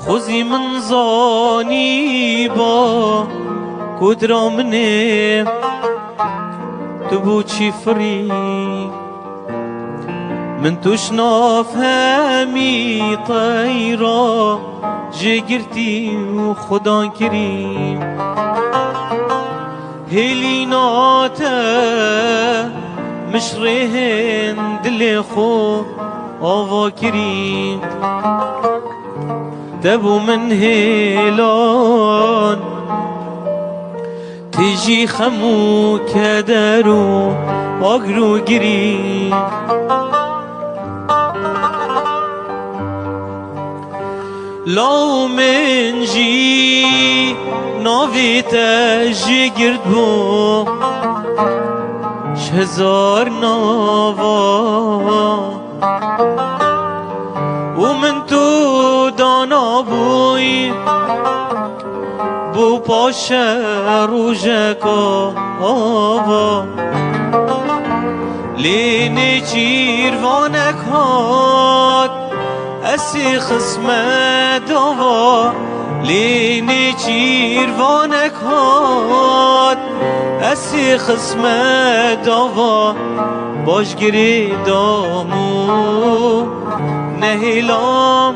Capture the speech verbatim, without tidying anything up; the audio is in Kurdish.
Xwezî min zanîba ku dira min ê, tu bû çî firî? Min tu şinaf hemî teyra jê girtî û xudan kirî. Hêlîna te min ji rêhên dilê xwe ava kirî. Te bû min hêlan, tijî xem û keder û agir û girî. Law min jî navê te jê girt bû ji hezar nava. Û min tu danabûyî bû paşe rojeka ava. Lê nêçîrvanek hat, ez ê xismet ava. Lê nêçîrvanek hat, ez ê xismet ava. Baş girê dam û nehêlam.